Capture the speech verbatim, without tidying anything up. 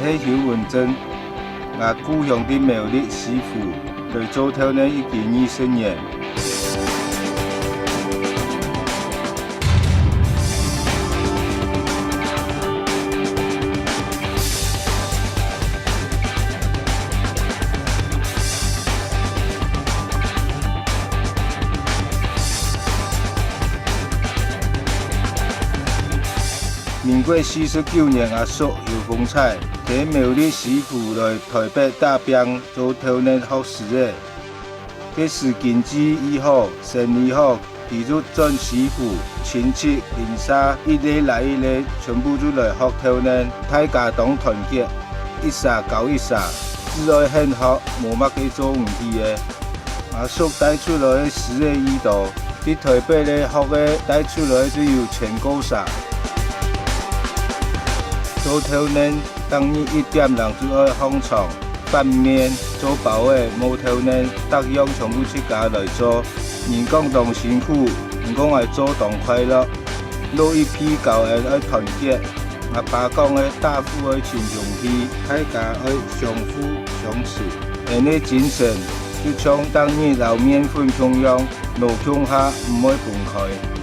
係邱文正，𠊎故鄉个苗栗西湖來做豆奶已經二十年。 民國四十九年，阿叔邱豐彩，在苗栗西湖來台北打拚做豆奶學師仔。該時經濟已好，生理好，佢就轉西湖，親戚鄰舍一個拉一個，全部就來學豆奶，大家當團結，一儕教一儕，只愛肯學，無麼个做毋起个。 阿叔帶出來个師仔已多，在台北个學个帶出來就有千過儕。做豆奶，逐日一點零就愛䟘床，翻麵、做包仔、磨豆奶，逐樣全部自家來做。人講當辛苦，毋過𠊎做當快樂。老一輩教𠊎愛團結， 吾爸講个打虎愛尋兄弟，大家愛相扶相持。𠊎个精神就像逐日摎麵粉共樣，勞共下毋會分開。